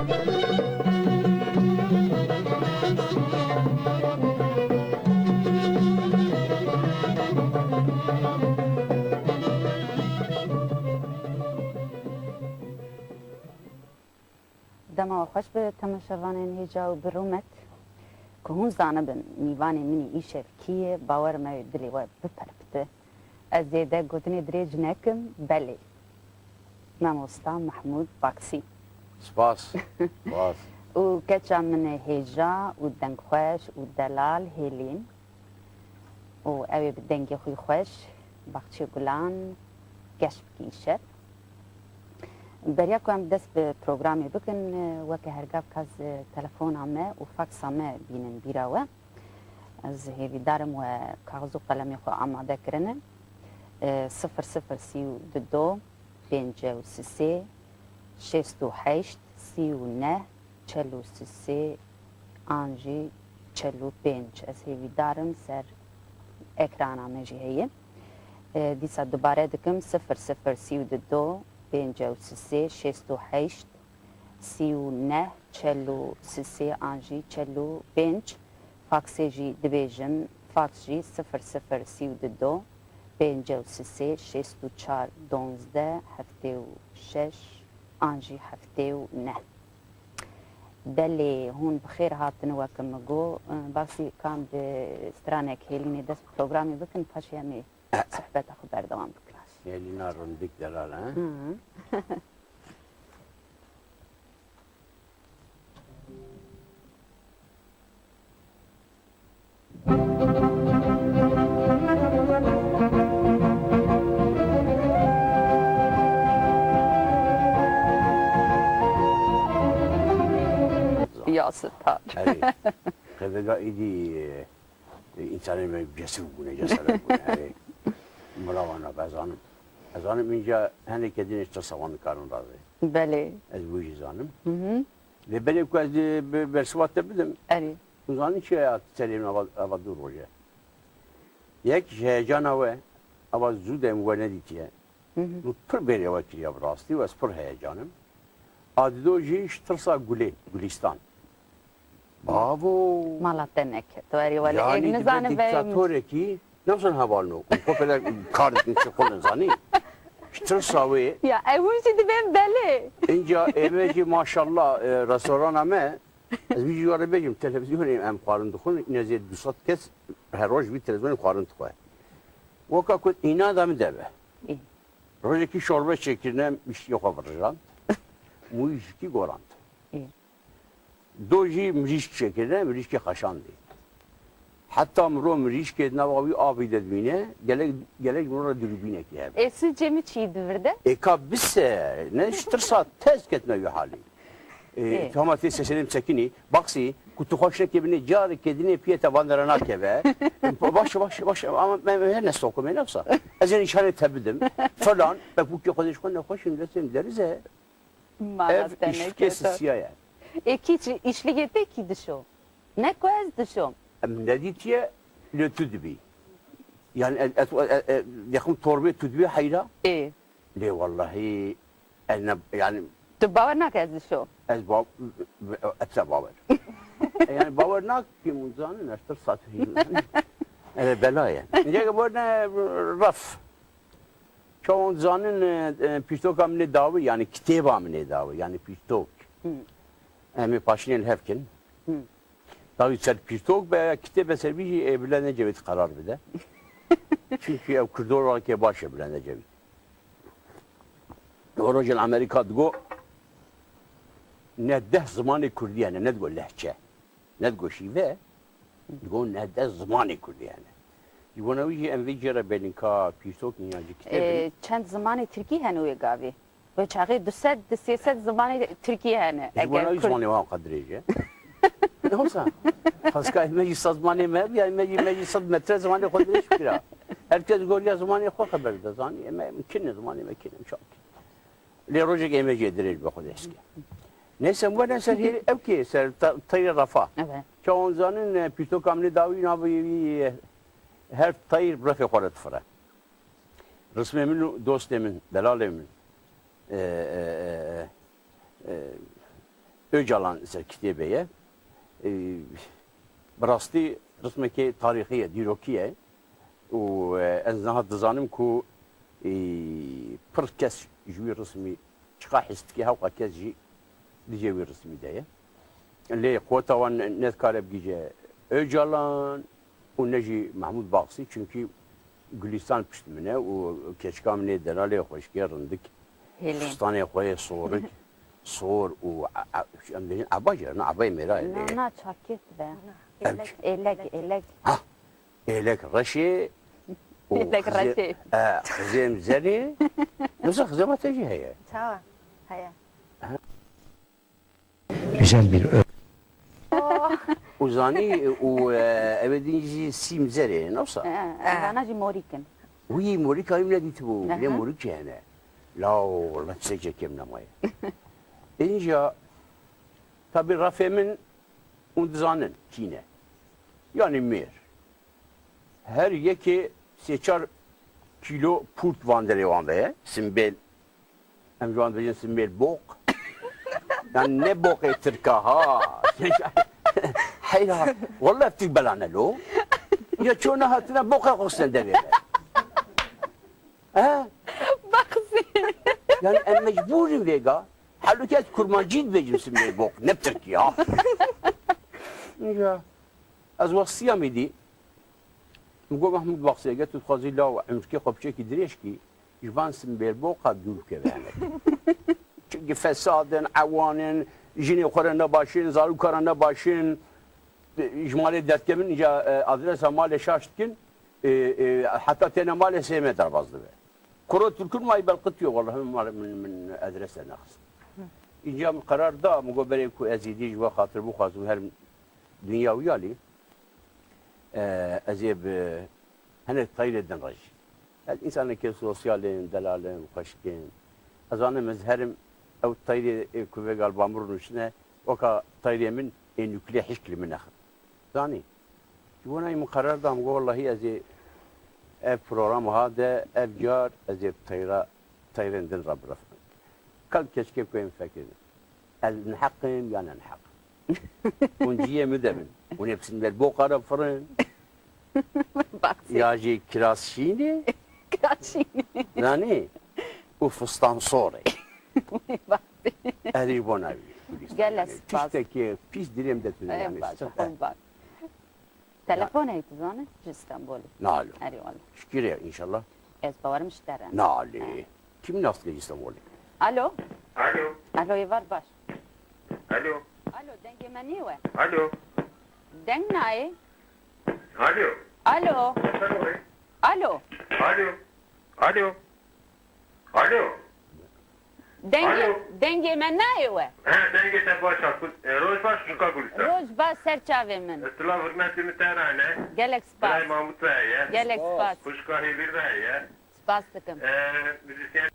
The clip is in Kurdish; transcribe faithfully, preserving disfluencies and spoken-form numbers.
Dema we xweş be temaşevanên hêja û bi rûmet. Ku hûn zanibin, mîvanê min î îşev kî ye, bawer me wê dilê we biperpite. Ez zêde gotinê dirêj nekim, belê. Mamosta Mehmûd Baksî. Spas. Spas. Û keça min ê hêja û dengxweş û delal Hêlîn. Û ew ê bi dengê xwe xweş, Baxçê Gulan, geş bike îşev. Beriya ku em dest bi programê bikin, weke her gav ka ez telefona me û faksa me bînin bîra we. Ez hêvîdar im we kaxiz û qelemê xwe amade kirine. E, sifir sifir sî û du, pêncî û sê, şêst û heşt, sî û neh, çel û sê an jî çel û pênc. Ez hêvîdar im ser ekrana me jî heye. E, dîsa dubare dikim, sifir sifir sî û du, pêncî û sê, şêst û heşt, sî û neh, çel û sê an jî çel û pênc. Faksê jî dibêjim, faks jî sifir sifir sî û du, pêncî û sê, şêst û çar, donzdeh, heftê û şeş an jî heftê û neh. Belê, hûn bi xêr hatin, weke min got, Baksî, ka em bi stranek Hêlînê dest bi programê bikin, paşê em ê sohbeta xwe berdewam bikin. Hêlîna Rindik Delal, he? Hı hı. Ya sitar. Erê. Qedega îdî, e, e, însanê me cesur bûne, cesaret bûne. Erê. Mala wana be, ez zanim. Ez zanim, înca henekê din ji tirsa wan dikarin razê. Belê. Ez wî jî zanim. Hı hı. Lê belê ku ez, e, bi bersiva te bidim. Erê. Hûn zanin çi ya serê min ava, ava du roj e. Yek ji heyecana we, ava zû de min we nedîtiye. Hı hı. Min pir bêriya we kiriya bi rastî û ez pir heyecan im. A dido jî ji tirsa Gulê, Gulîstan. Bavo! Mala te neket. Tu erê welê êk nizanim ve dîktatorekî, ne wisa hevalno. Xwe pêle kar dikin çi xwe nizanî. Ji tirsa wê. Ya, ew hûn jî dibên belê. Înca ême jî maşallah, e, restorana me, ez wî jî we re bêjim, televizyonê em xwarin dixwin, îne zêde du sed kes her roj vî televizyonê xwarin dixwe. Weka ku îna da min de be. Î. Rojekî şorbe çêkirine, miştiyê xwe virijand. Mûyî jikî gorand. Î. Do jî mirîşk çêkirine, mirîşkê xeşandê. Heta miro mirîşkê di nava wî avî de dimîne, gelek, gelek miro re dûrbînekî hebe. Ê, sûcê min çi yî di vir de? Ê, ka bise, ne ji tirsa te ez ketime wî halî. Ê, Ê. Tu hema tê seserê min sekinî, Baksî, ku tu xweş nekê binê, carekê dinê piyê te van dere nakeve. Baş, baş, baş, ama me, me ne stokum, ne wisa. Ez ê nîşanê te bidim. Falan, be bûkê xwe dê ji xwe nexweş in, destê min deriz e. Mala Ev te îşlikê neke to. Sisiya ye. Ê kî çi, îşlikê te kî dişo? Ne ku ez dişom. Em nedîtiye, lê tu dibî. Yani, e, e, e, e, yaxin torbê tu dibî heyra. Ê. Lê wellahî, ez ne, yani Tu bawer nake ez dişom. Ez ba-, ez te bawer. E, yani bawer nakim, hûn zanin, ez tirsa tu hîn. Ele bela ye. Înce ki bu ne raf. Çawan zanin, e, e, pîrtoka min ê dawî, yani kitêba min ê dawî, yani pîrtok. Hı. Em ê paşinê li hev kin. Hı. Dawî ser pîrtok be, kitêbe ser vî jî ê Bülent Ecevit qerar bide. Çünkü ew kurdologekê baş e Bülent Ecevit. O rojê li Amerîka digo, ne deh zimanê kurdî hene, ne digo lehçe, ne digo şîve, digo ne deh zimanê kurdî hene. Ji bona wî jî em vê cê re bêlînka pîrtokên ya ji kitêbin. Ee, çend zimanê tirkî hene wê gavê? Wê çaxê du sed, sê sed zimanê tirkî hene. Ji bona wî zimanê wan qedirê jî. Ne wisa? Xaska me jî sed zimanê me, ya me jî, me jî sed metre zimanê xwe dirêj kira. Her kes goriya zimanê xwe xeber dide, zanî. Me, me kin e, zimanê me kin e, çak. Lê rojek ê me jî dirêj be xwe dest ke. Neyse, em wene ser hêrê, ev kê, ser ta-, teyra rafa. Evet. Çawan zanin, e, pîrtoka min ê dawî navê wî, e, her teyr bi refê xwe re difire. Rismê min û dostê min, delalê min, e, e, e, e, Ocalan ser kitêbê ye. E, bi rastî rismekê tarîxî ye, dîrokî ye. Û, e, ez niha dizanim ku, e, pir kes ji wî rismî çiqa hîs dike, hewqa kes jî dijê wî rismî de ye. Lê qota wan ne dikare bigihîje Ocalan û ne jî Mehmûd Baxsî, çimkî Gulîstan pişt min e û keçika min ê delalê xweşikê rindik, Hêlên. Fistanê xwe yê sorik, sor û a-, a-, em dibêjin eba jî, na ebay mêra ye. Na, na, çakêt be. Êlek, êlek. Ha, êlek reşê û Êlek xizê-, reşê. E, xizêm zerê. Yoksa xizêma te jî heye. Çawa? Heye. Güzel bir ö- Û zanî û, e, ev ê din jî sîm zerê, ne wisa? He, he. Evana jî morîk in. Wî morîka wî min nedîtibû, Aha. Lê morîk jî hene. Law, wela tiştekî kêm nemaye. Înca tabî refê min hûn dizanin kî ne. Yanî mêr. Her yekê sê çar kîlo pûrt van derê wan de ye. Simbêl. Em ji wan dibêjin simbêl boq. Yan ne boqê tirka ha. Heyra. Walla ev tişt bela ne lo. Ya ço nehatine boqê xwe xistine devê me. He? Baxsî. Yani em mecbûr in vêga. Halbuki ez kurmancî dibêjim simbêl boq. Ne bi tirkî ha. Ya. Ez westiya min dî. Min got, Mehmûd Baxsî, eger tu dixwazî law emrikê xwe piçekî dirêj kî, ji van simbêlboqa dûr bikeve henek. Çimkî fesad in, ewan in, jinê xwe re ne baş in, zarokê re ne baş in, ji malê derdikevin, îca, e, adresa malê şaş dikin, e, e, heta têne malê sê me derbas dibe. Kuro Tirkûn mayî belqitiyo, wellahî min, min, min adrese nexist. Îca min qerar da, min got, berê ku ez êdî ji we xatir bixwazim herim dinya wî alî, e, ez ê bi hinek teyrê din re jî. Ez însanekê sosyal im, delal im, xweşik im. Ez zanim ez herim ew teyrê, ê, ku vêga li ba min rûniştine, weka teyrê min ê nûklê hişk li min nexin. Zanî? Ji bona min qerar da, min got, wellahî ez ê ev program ha de, ev car ez ê bi teyra, teyrên din re birifim. Kal keçikê ku ên fekirin. Ez li heq im ya ne li heq? Hûn cihê min de bin. Hûn ê bi simbêlboqa re firin. Baxsî. Ya jî kiras şînê. Kiras şînê. Zanî? Û fistan sorê. Baxsî. Ez ê ji bona wî. Gelek spas. Tiştekê pîs dilê min de tune. Ê, yanî, baş, sirf, xwe bak. Telefonê tu zane ji Stenbolê. Nalo. Erê wala. Şikir e, înşallah. Ez bawerim ji te re. Nalê. He. Kim nas dike ji Stenbolê? Alo. Alo. Alo, êvar baş. Alo. Alo, dengê me nî we. Alo. Deng nayê. Alo. Alo. Efendim? Alo. Alo. Alo. Alo. Dengê, Alo. Dengê me nayê we. He, dengê te baş e. Kul-, e, roj baş, Şûka Gulîstan. Roj baş ser çavê min. E, silav hurmetê min te re hene. Gelek spas. Birayê Mahmûd re heye. Gelek spas. Xwişka Hêvîr re heye. Spas dikim. E, muzîsyen